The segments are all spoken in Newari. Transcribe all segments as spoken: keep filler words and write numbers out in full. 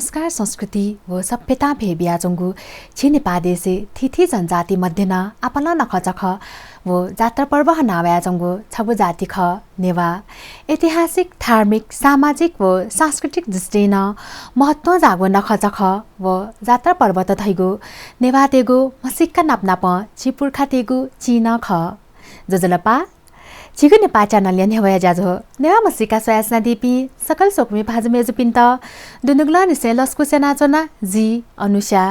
संस्कार, संस्कृति व सभ्यतां भे बियाच्वंगु झी नेपाः देशय् थीथी जनजाति मध्ये नं आपालं नखःचखः व जात्रा पर्व हनावयाच्वंगु छगू जाति खः नेवाः। ऐतिहासिक, धार्मिक, सामाजिक व सांस्कृतिक दृष्टिं नं महत्वं जाःगु नखःचखः व जात्रा पर्वत धइगु नेवाःतय्गु म्हसीका नापनापं झी पुर्खातय्गु चिं नं खः। ज्वजलपा, झीगु नेपाः channel-या न्ह्यवया ज्याझ्वः नेवाः म्हसीका स्वयाच्वनादीपिं सकल स्वकुमि भाजु मय्जुपिन्त दुनुगलंनिसें लसकुस यानाच्वना, जि अनुषा।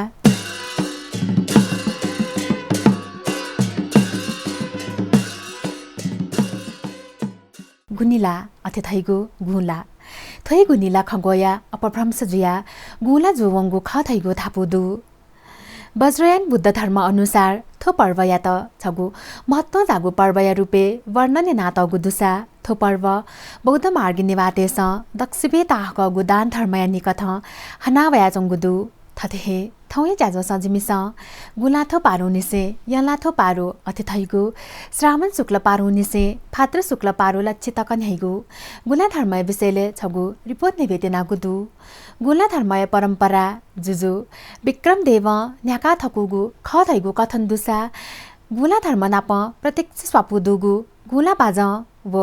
गुँला, अथे धइगु गुँला। थ्व हे गुँला खँग्वःया अपभ्रंश जुयाः गुँला जूवंगु खः धइगु धापू दु। वज्रयान बुद्ध धर्म अनुसार थ्व पर्वयात छगू महत्वं जाःगु पर्वया रूपय् वर्णन यानातःगु दुसा थ्व पर्व बौद्ध मार्गी नेवाःतय्सं दक्वसिबय् ताहाकःगु दान धर्मया निकथं हनावयाच्वंगु दु। थथे हे थौंया ज्याझ्वलय् जिमिसं गुँला थ्व पारुंनिसें यंला थ्व पारु अथे धइगु श्रावण शुक्ल पारुंनिसें भाद्र शुक्ल पारु लच्छि तक न्ह्याइगु गुँला धर्मया विषयलय् छगू report न्ह्यब्वये त्यनागु दु। गुँला धर्मया परम्परा जुजु विक्रम देवं न्ह्याका थकूगु खः धइगु कथन दुसा गुँला धर्म नाप प्रत्यक्ष स्वापू दुगु गुँला बाजं व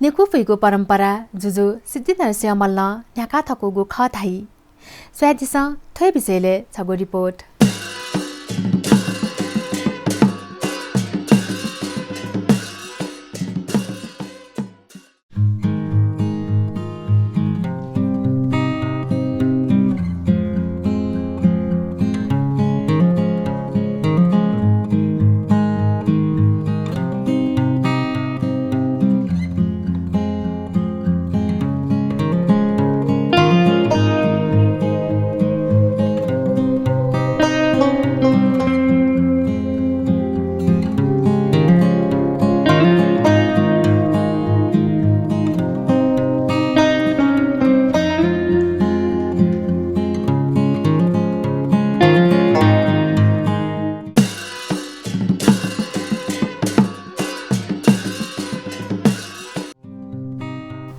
नेकू पुइगु परम्परा जुजु सिद्धिनरसिंह मल्लं न्ह्याका थकूगु खः धाइ। स्वयादिसँ, थ्व हे विषयलय् छगू report।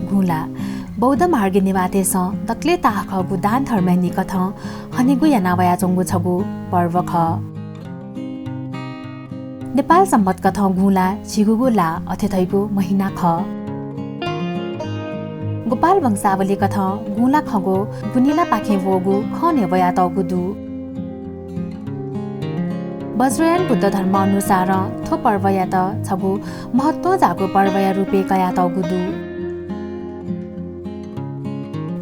गुँला बौद्ध मार्गी नेवाःतय्सं दकलय् ताहाकःगु दान धर्मया निकथं हनेगु यानावयाच्वंगु छगू पर्व खः। नेपाल संवत् कथं गुँला झिगूगु ला अथे धइगु महिना खः। गोपाल वंशावली कथं गुँला खँग्वः गुँनिलापाखें वःगु खँ न्ह्यब्वयातःगु दु। वज्रयान बुद्ध धर्म अनुसारं थ्व पर्वयात छगू महत्वं जाःगु पर्वया रूपय् कयातःगु दु।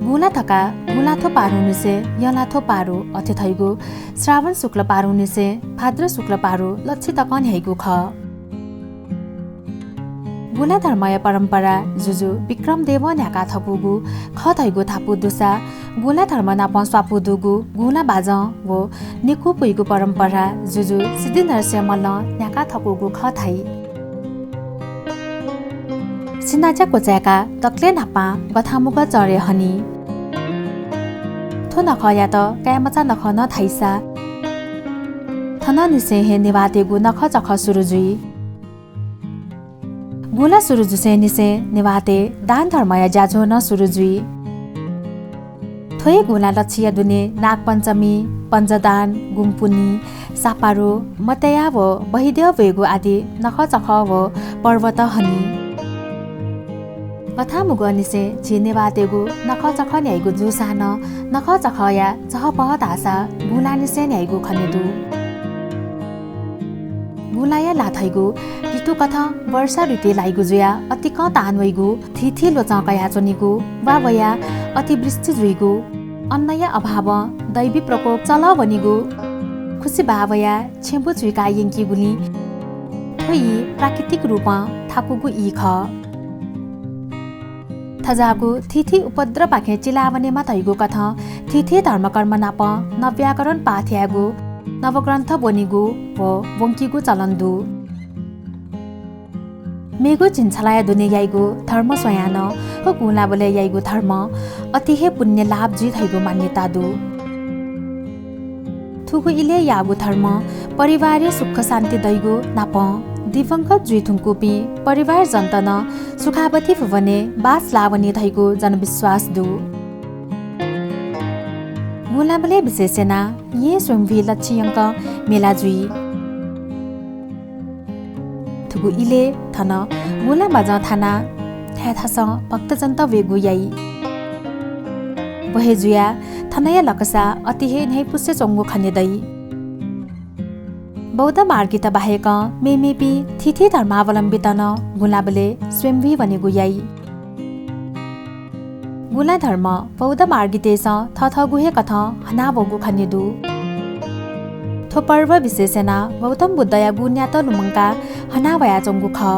गुँला धकाः गुँला थ्व पारुंनिसें यंला थ्व पारु अथे धइगु श्रावण शुक्ल पारुंनिसें भाद्र शुक्ल पारु लच्छि तकं न्ह्याइगु खः। गुँला धर्मया परम्परा जुजु विक्रम देवं न्ह्याका थकूगु खः धइगु धापू दुसा गुँला धर्म नाप स्वापू दुगु गुँला बाजं व नेकू पुइगु परम्परा जुजु सिद्धिनरसिंह मल्लं न्ह्याका थकूगु खः धाइ। सिनाज्या क्वचाय्काः दकलय् न्हापां गथांमुगः चरे हनी। थ्व नखःयात काय्मचा नखः नं धाइसा थनंनिसें हे नेवाःतय्गु नखःचखः सुरु जुइ। गुँला सुरु जुसेंनिसें नेवाःतय् दान धर्मया ज्याझ्वः नं सुरु जुइ। थ्व हे गुँला लच्छिया दुने नागपञ्चमी, पञ्चदान, गुँपुन्हि, सापारु, मतया व बहिद्यः ब्वयेगु आदि नखःचखः व पर्वत हनी। गथांमुगःनिसें झी नेवाःतय्गु नखःचखः न्ह्याइगु जूसां नं नखःचखःया चहःपहः धाःसा गुँलानिसें न्ह्याइगु खने दु। गुँलाया ला धइगु ऋतुकथं वर्षा ऋतुइ लाइगु जुयाः अतिकं ताहां वइगु, थीथी ल्वचं कयाच्वनीगु वा वयाः अतिवृष्टि जुइगु, अन्नया अभावं दैवी प्रकोप चलः वनीगु, खुसि बाः वयाः छेँबुँ चुइकाः यंकीगुलिं थ्व ई प्राकृतिक रूपं थाकूगु ई खः। थज्याःगु थीथी उपद्रवपाखें चिलावनेमा धइगु कथं थीथी धर्मकर्म नाप नवव्याकरण पाठ यायेगु, नवग्रन्थ ब्वनीगु व ब्वंकीगु चलन दु। मेगु झिंछलाया दुने याइगु धर्म स्वयां नं थ्व गुँलाबलय् याइगु धर्म अति हे पुण्य लाभ जुइ धइगु मान्यता दु। थुगु इलय् याःगु धर्म परिवारय् सुख शान्ति दइगु नापं दिवंगत जुइ धुंकूपिं परिवारजनत नं सुखावती भुवनय् बास लावनी धइगु जनविश्वास दु। गुँलाबलय् विशेष यानाः येँ स्वयम्भुइ लच्छि यंकं मेला जुइ। थुगु इलय् थन गुँला बाजं थानाः थाय् थासं भक्तजनत वयेगु याइ। व हे जुयाः थनया लकसा अति हे न्ह्याइपुसे च्वंगु खने दइ। बौद्ध मार्गीत बाहेकं मेमेपिं थीथी धर्मावलम्बीत नं गुँलाबलय् स्वयम्भुइ वनेगु याइ। गुँला धर्म बौद्ध मार्गीतय्‌सं थःथःगु हे कथं हनावःगु खने दु। थ्व पर्व विशेष यानाः गौतम बुद्धया गुँन्यात लुमंकाः हनावयाच्वंगु खः।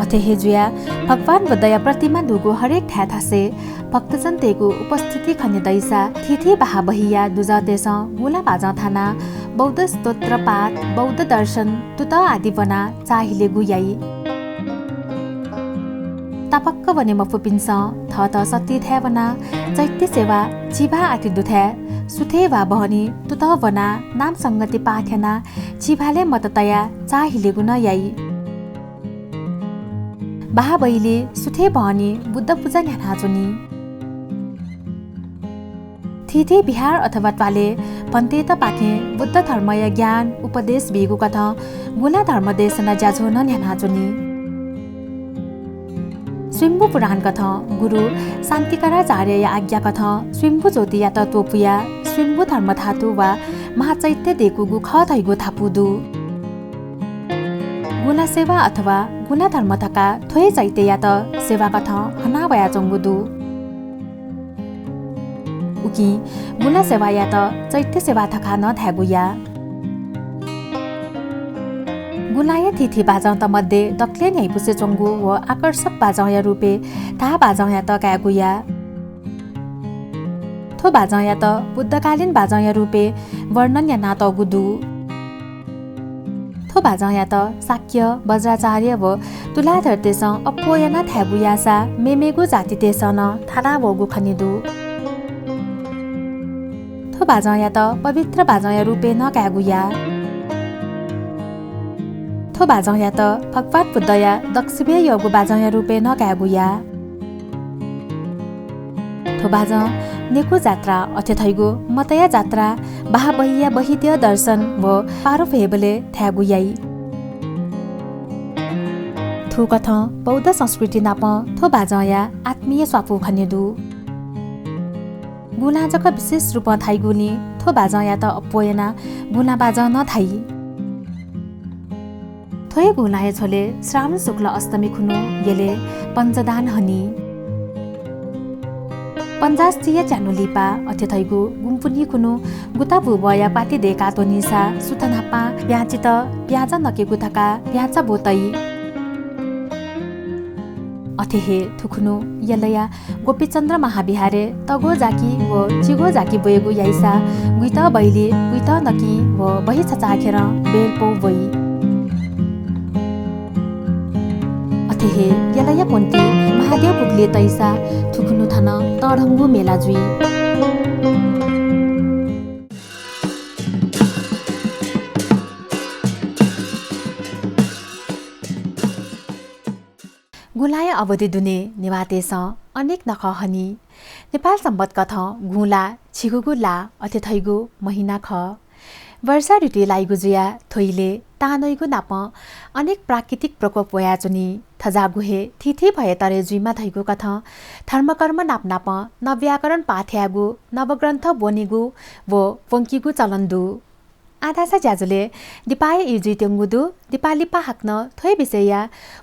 अथे हे जुयाः भगवान बुद्धया प्रतिमा दुगु हरेक थाय् थासय् भक्तजनतय्‌गु उपस्थिति खने दइसा थीथी बाहाबहिया दुजःतय्‌सं गुँला बाजं थानाः बौद्ध स्तोत्र पाठ, बौद्ध दर्शन, तुतः आदि ब्वनाः चाःहिलेगु याइ। तापाक्क वने मफुपिन्सं थःत सत्तिइ थाय् वनाः चैत्य सेवा झिभाः आति दुथाय् सुथय् वा बहनी तुतः ब्वनाः नाम संगति पाठ यानाः झिभालय् मत तयाः चाःहिलेगु नं याइ। बाहाबहिलय् सुथय् बहनी बुद्ध पुजा न्ह्यानाच्वनी। थीथी विहार अथवा त्वालय् भन्तेतपाखें बुद्ध धर्मया ज्ञान उपदेश बीगु कथं गुँला धर्म देशना ज्याझ्वः नं न्ह्यानाच्वनी। स्वयम्भू पुराण कथं गुरु शान्तिकाराचार्यया आज्ञा कथं स्वयम्भू ज्योतियात त्वपुयाः स्वयम्भू धर्मधातु वा महाचैत्य दय्‌कूगु खः धइगु धापू दु। गुँला सेवा अथवा गुँला धर्म धकाः थ्व हे चैत्ययात सेवा कथं हनावयाच्वंगु दु। उकिं गुँला सेवायात चैत्य सेवा धकाः नं धायेगु याः। गुँलाया थीथी बाजंत मध्ये दकलय् न्ह्याइपुसे च्वंगु व आकर्षक बाजंया रूपय् धाः बाजंयात कायेगु याः। थ्व बाजंयात बुद्धकालीन बाजंया रूपय् वर्णन यानातःगु दु। थ्व बाजंयात शाक्य, वज्राचार्य व तुलाधरतय्‌सं अप्वः यानाः थायेगु याःसा मेमेगु जातितय्‌सं नं थानावःगु खने दु। थ्व बाजंयात पवित्र बाजंया रूपय् नं कायेगु याः। थ्व बाजंयात भगवान बुद्धया दक्वसिबय् यःगु बाजंया रूपय् नं कायेगु याः। थ्व बाजं नेकू जात्रा, अथे धइगु मतया जात्रा, बाहाबहिया बहिद्यः दर्शन व पारुफेबलय् थायेगु याइ। थुकथं बौद्ध संस्कृति नाप थ्व बाजंया आत्मीय स्वापू खने दु। गुँलां जक विशेष रूपं धाइगुलिं थ्व बाजंयात अप्वः यानाः गुँला बाजं नं धाइ। थ्व हे गुँलाया झ्वलय् श्रावण शुक्ल अष्टमी खुन्हु यलय् पञ्चदान हनी। पञ्जाष्टिया च्यान्हु लिपा अथे धइगु गुँपुन्हि खुन्हु गुता बुबःया पाति दय्‌का त्वनीसा सुथ न्हापां ब्याँचित ब्याँचा नकेगु धकाः ब्याँचा ब्वतइ। अथे हे थुखुन्हु यलया गोपीचन्द्र महाविहारय् तग्वः जाकि व चिग्वः जाकि ब्वयेगु याइसा गुइत बैली, गुइत नकिं व बहि छचाःखेरं बेल्पौ ब्वइ। अथे हे यलया क्वन्ति महाद्यः बुगलय् तइसा थुखुन्हु थन तःधंगु मेला जुइ। गुँलाया अवधि दुने नेवाःतय्‌सं अनेक नखः हनी। नेपाल संवत् कथं गुँला झिगूगु ला अथे धइगु महिना खः। वर्षा ऋतुइ लाइगु जुयाः थ्व इलय् तांन्वइगु नापं अनेक प्राकृतिक प्रकोप वयाच्वनी। थज्याःगु हे थीथी भयतरय् जुइमा धइगु कथं धर्मकर्म नापनापं नवव्याकरण पाठ यायेगु, नवग्रन्थ ब्वनेगु व ब्वंकीगु चलन दु। आः धाःसा ज्याझ्वलय् दिपाया ई जुइत्यंगु दु। दिपा लिपा हाकनं थ्व हे विषयया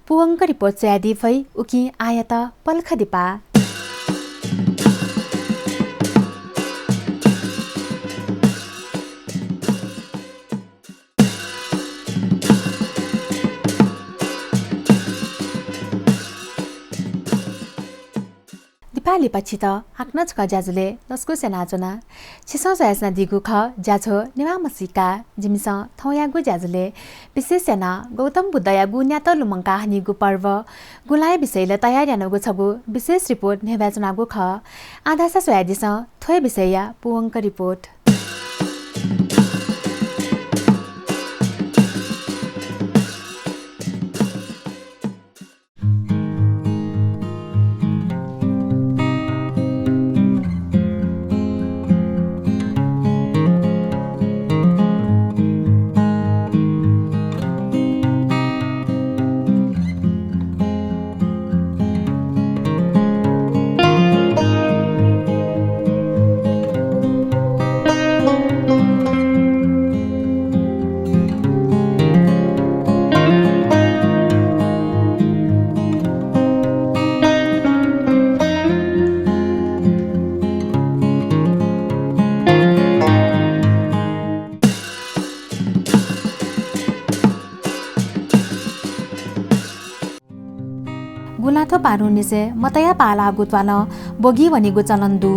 पूवंक रिपोर्ट स्वयादी फइ, उकिं आःयात पलख दिपा। दिपा लिपा छित हाकनं छकः ज्याझ्वलय् लसकुस यानाच्वना। छिसं स्वयाच्वनादीगु खः ज्याझ्वः नेवाः म्हसीका। जिमिसं थौंयागु ज्याझ्वलय् विशेष यानाः गौतम बुद्धया गुँन्यात लुमंकाः हनीगु पर्व गुँलाया विषयलय् तयार यानागु छगू विशेष रिपोर्ट न्ह्यब्वयाच्वनागु खः। आः धाःसा स्वयादिसँ थ्व हे विषयया पूवंक रिपोर्ट। आरुनिसें मतया पालाःगु त्वालं ब्वगी वनेगु चलन दु।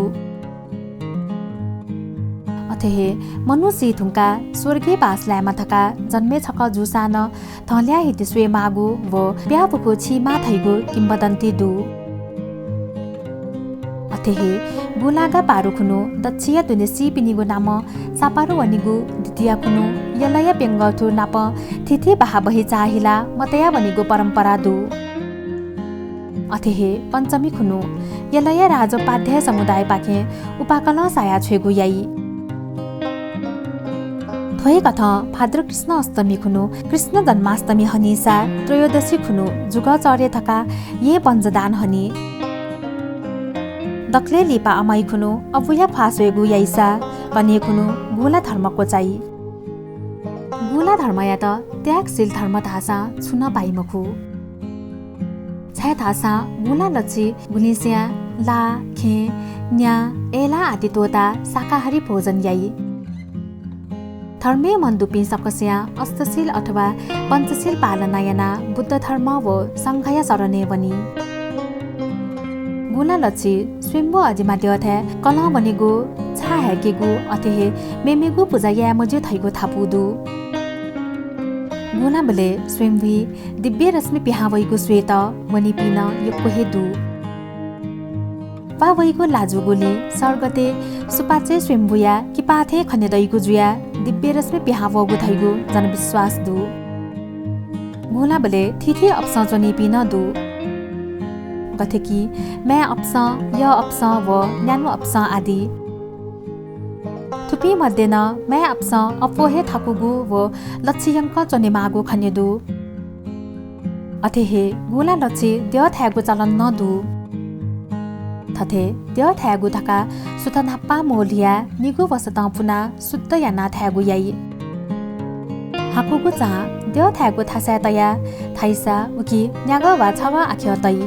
अथे हे मनू सी धुंकाः स्वर्गय् बास लायेमा धकाः जन्मय् छकः जूसां नं धंल्याः हिति स्वयेमाःगु व प्याःपुखू छीमाः धइगु किंवदन्ती दु। अथे हे गुंलागा पारु खुन्हु दच्छिया दुने सीपिनिगु नामं सापारु वनेगु दितिया खुन्हु यलया प्यंगः थुर नाप थीथी बाहाबही चाःहिलाः मतया वनेगु परम्परा दु। अथे हे पञ्चमी खुन्हु यलया राजोपाध्याय समुदायपाखें उपाकलं साया छ्वयेगु याइ। थ्व हे कथं भाद्र कृष्ण अष्टमी खुन्हु कृष्ण जन्माष्टमी हनीसा त्रयोदशी खुन्हु जुगः चःह्रे धकाः येँ पञ्चदान हनी। दकलय् लिपा अमाइ खुन्हु अबुया ख्वाः स्वयेगु याइसा कन्हय् खुन्हु गुंला धर्म क्वचाइ। गुंला धर्मयात त्यागशील धर्म धाःसां छुं नं पाइ मखु। छाय्धाःसा गुंला लच्छि गुलिंसिया ला, खेँ, न्या, अय्ला आदि त्वःताः शाकाहारी भोजन याइ। धर्मय् मन दुपिं सकसियां अष्टशील अथवा पञ्चशील पालना यानाः बुद्ध धर्म व संघया शरणय् वनी। गुंला लच्छि स्वयम्भू अजिमा द्यःथाय् कलं वनेगु, छाः हाय्केगु, अथे हे मेमेगु पुजा याये मज्यू धइगु धापू दु। गुंलाबलय् स्वयम्भूइ दिव्य रश्मि पिहां वइगु स्वयेत वनीपिं नं यक्व हे दु। वा वइगु ला जूगुलिं सर्गतय् सुपाँचय् स्वयम्भूया किपाः थें खने दइगु जुयाः दिव्य रश्मि पिहां वःगु धइगु जनविश्वास दु। गुंलाबलय् थीथी अपसं च्वनीपिं नं दु। गथे कि माय् अपसं, यः अपसं व न्यान्हु अपसं आदि। थुपिं मध्ये नं माय् अपसं अप्वः हे थाकुगु व लच्छि यंकं च्वनेमाःगु खने दु। अथे हे गुंला लच्छि द्यः थायेगु चलन नं दु। थथे द्यः थायेगु धकाः सुथ न्हापां मोल्हियाः निगू वसतं पुनाः शुद्ध यानाः थायेगु याइ। हाकुगु चां द्यः थायेगु थासय् तयाः थाइसा उकी न्यागः वा छगः आखः तइ।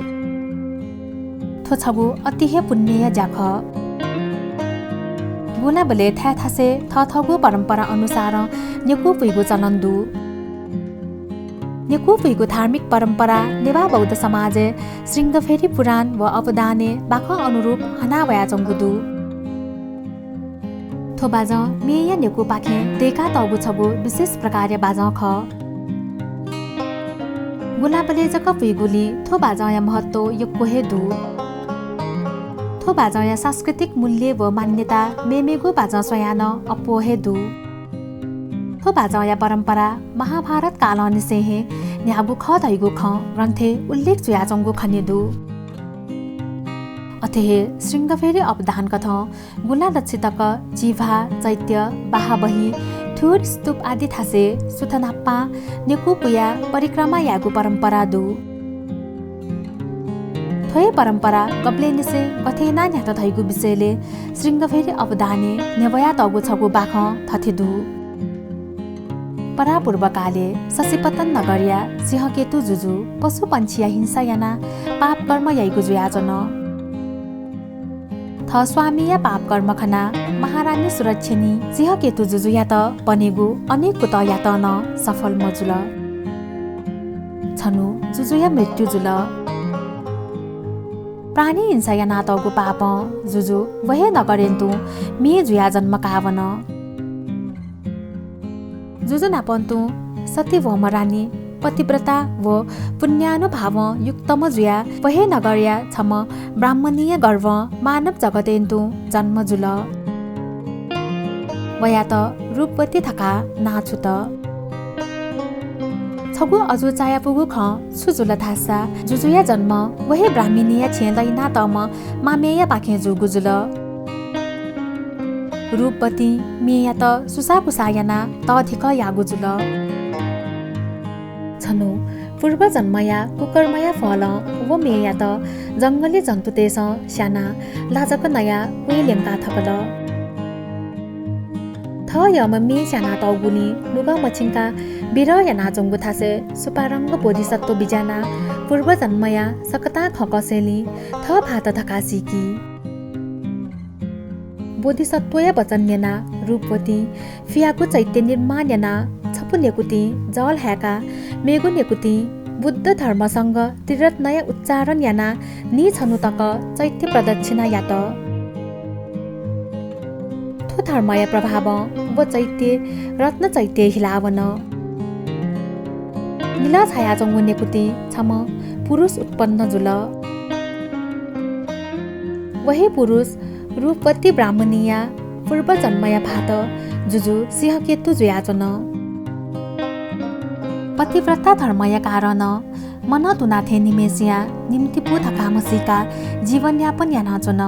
थ्व छगू अति हे पुण्यया ज्या खः। गुंलाबलय् थाय् थासय् थःथःगु परम्परा अनुसारं न्यकू पुइगु चलन दु। न्यकू पुइगु धार्मिक परम्परा नेवाः बौद्ध समाजय् शृङ्गभेरी पुराण व अवदानय् बाखं अनुरूप हना वयाच्वंगु दु। थ्व बाजं मेया न्यकूपाखें दय्कातःगु छगू विशेष प्रकारया बाजं खः। गुंलाबलय् जक पुइगुलिं थ्व बाजंया महत्व यक्व हे दु। थ्व बाजंया सांस्कृतिक मूल्य व मान्यता मेमेगु बाजं स्वयाः नं अप्वः हे दु। थ्व बाजंया परम्परा महाभारत कालंनिसें हे न्ह्याःगु खः धइगु खँ ग्रन्थय् उल्लेख जुयाच्वंगु खने दु। अथे हे शृङ्गभेरी अवदान कथं गुंला लच्छि तक झिभाः, चैत्य, बाहाबही, थुर, स्तूप आदि थासय् सुथ न्हापां न्यकू पुयाः परिक्रमा यायेगु परम्परा दु। थ्व हे परम्परा गबलेंनिसें गथे यानाः न्ह्यात धइगु विषयलय् शृङ्गभेरी अवदानय् न्ह्यब्वयातःगु छगू बाखं थथे दु। परापूर्वकालय् शशिपतन नगरया सिंहकेतु जुजु पशुपंक्षीया हिंसा यानाः पापकर्म याइगु जुयाच्वन। थः स्वामीया पापकर्म खनाः महारानी सुरक्षिणी सिंहकेतु जुजुयात पनेगु अनेक कुतः यात नं सफल मजुल। छन्हु जुजुया मृत्यु जुल। प्राणी हिंसा यानातःगु पापं जुजु व हे नगरय् तुं मे जुयाः जन्म काः वन। जुजु नाप तुं सतीवहम रानी पतिव्रता व पुण्यानुभावं युक्तम्ह जुयाः व हे नगरया छम्ह ब्राह्मणीया गर्भं मानव जगतय् तुं जन्म जुल। वयात रूपवती धकाः नां छुत। छगू अजू चायापुगु खँ छु जुल धाःसा जुजुया जन्म व हे ब्राह्मणीया छेँय् लहिनातःम्ह मामेयापाखें जूगु जुल। रूपवतीं मेयात सुसाःकुसाः यानाः तःधिकः याःगु जुल। छन्हु पूर्वजन्मया कुकर्मया फलं व मेयात जंगली जन्तुतय्सं स्यानाः ला जक नयाः क्वय् ल्यंका थकल। थः यःम्ह मे स्यानातःगुलिं नुगः मछिंकाः विरह यानाच्वंगु थासय् सुपारंग बोधिसत्व बिज्यानाः पूर्वजन्मया सकतां खँ कसेंलि थः भाःत धकाः सीकी। बोधिसत्वया वचन न्यनाः रूपवतीं फियागु चैत्य निर्माण यानाः छपु नेकुतिं जल हाय्काः मेगु नेकुतिं बुद्ध धर्म संघ त्रिरत्नया उच्चारण यानाः नीछन्हु तक चैत्य प्रदक्षिणा यात। थ्व धर्मया प्रभावं व चैत्य रत्न चैत्य हिलावन। निलः छायाच्वंगु नेकुतिं छम्ह पुरुष उत्पन्न जुल। व हे पुरुष रूपवती ब्राह्मणीया पूर्वजन्मया भाःत जुजु सिंहकेतु जुयाच्वन। पतिव्रता धर्मया कारणं मनंतुना थें निम्हय्सिया निम्तिपु धकाः म्हसीकाः जीवनयापन यानाच्वन।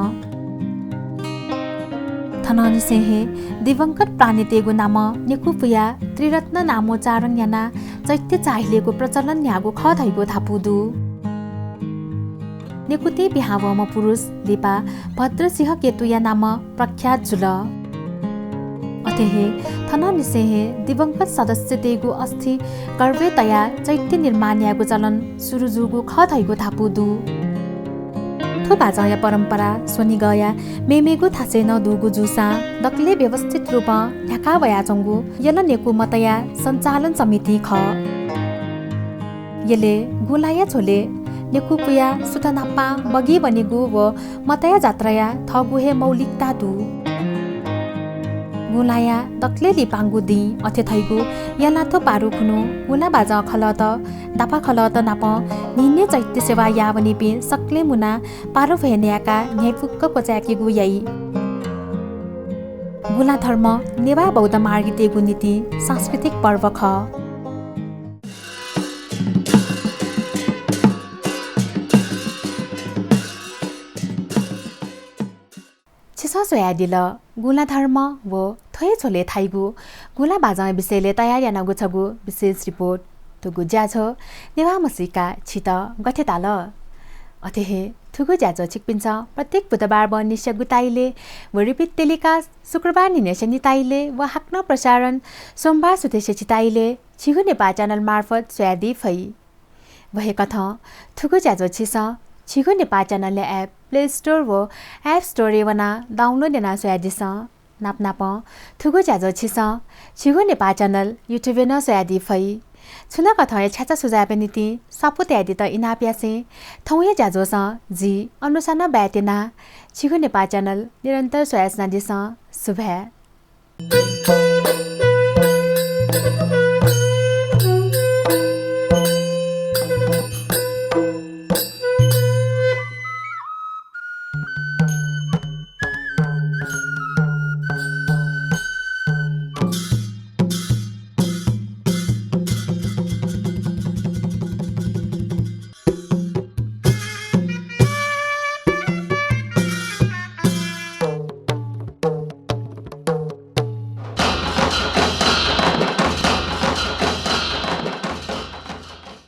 थनंनिसें हे दिवंगत प्राणीतय्गु नामं नेकू पुयाः त्रिरत्न नामोच्चारण यानाः चैत्य चाःहिलेगु प्रचलन न्ह्याःगु खः धइगु धापू दु। नेकुतिं पिहां वःम्ह पुरुष लिपा भद्र सिंहकेतुया नामं प्रख्यात जुल। अथे हे थनंनिसें हे दिवंगत सदस्यतय्गु अस्थि गर्भय् तयाः चैत्य निर्माण यायेगु चलन सुरु जूगु खः धइगु धापू दु। थ्व बाजंया परम्परा स्वनिगःया मेमेगु थासय् नं दुगु जूसां दकलय् व्यवस्थित रूपं न्ह्याका वयाच्वंगु यल नेकू मतया सञ्चालन समितिं खः। यलय् गुँलाया झ्वलय् नेकू पुयाः सुथ न्हापां बगी वनेगु व मतया जात्राया थःगु हे मौलिकता दु। गुँलाया दकलय् लिपांगु दिं अथे धइगु यलाथ्व पारु खुन्हु गुँला बाजं खलःत, दापा खलःत नाप न्हिनय् चैत्य सेवा याः वनीपिं सकलें मुनाः पारु भ्वय् न्यायेकाः न्ह्याइपुक्क क्वचाय्केगु याइ। गुँला धर्म नेवाः बौद्ध मार्गीतय्गु निंतिं सांस्कृतिक पर्व खः। छिसं स्वयादिल गुँला धर्म व थ्व हे झ्वलय् थाइगु गुँला बाजंया विषयलय् तयार यानागु छगू विशेष रिपोर्ट। थुगु ज्याझ्वः नेवाः म्हसीका छित गथे ताल? अथे हे थुगु ज्याझ्वः छिकपिन्सं प्रत्येक बुधबार बहनिसिया गुता इलय् व repeat telecast शुक्रबार न्हिनय्सिया निता इलय् व हाकनं प्रसारण सोमबार सुथसिया चिता इलय् झीगु नेपाः channel मार्फत स्वयादी फइ। व हे कथं थुगु ज्याझ्वः छिसं झीगु नेपाः channel-या app Play Store व App Store-य् वनाः download यानाः स्वयादिसँ। नापनापं थुगु ज्याझ्वः छिसं झीगु नेपाः channel YouTube-य् नं स्वयादी फइ। छुं नं कथंया छ्याचा सुझावया निंतिं स्वापू तयादीत इनाप यासें थौंया ज्याझ्वःसं जि अनुषां नं बाय् त्यना। झीगु नेपाः channel निरन्तर स्वयाच्वनादिसँ। सुभाय्।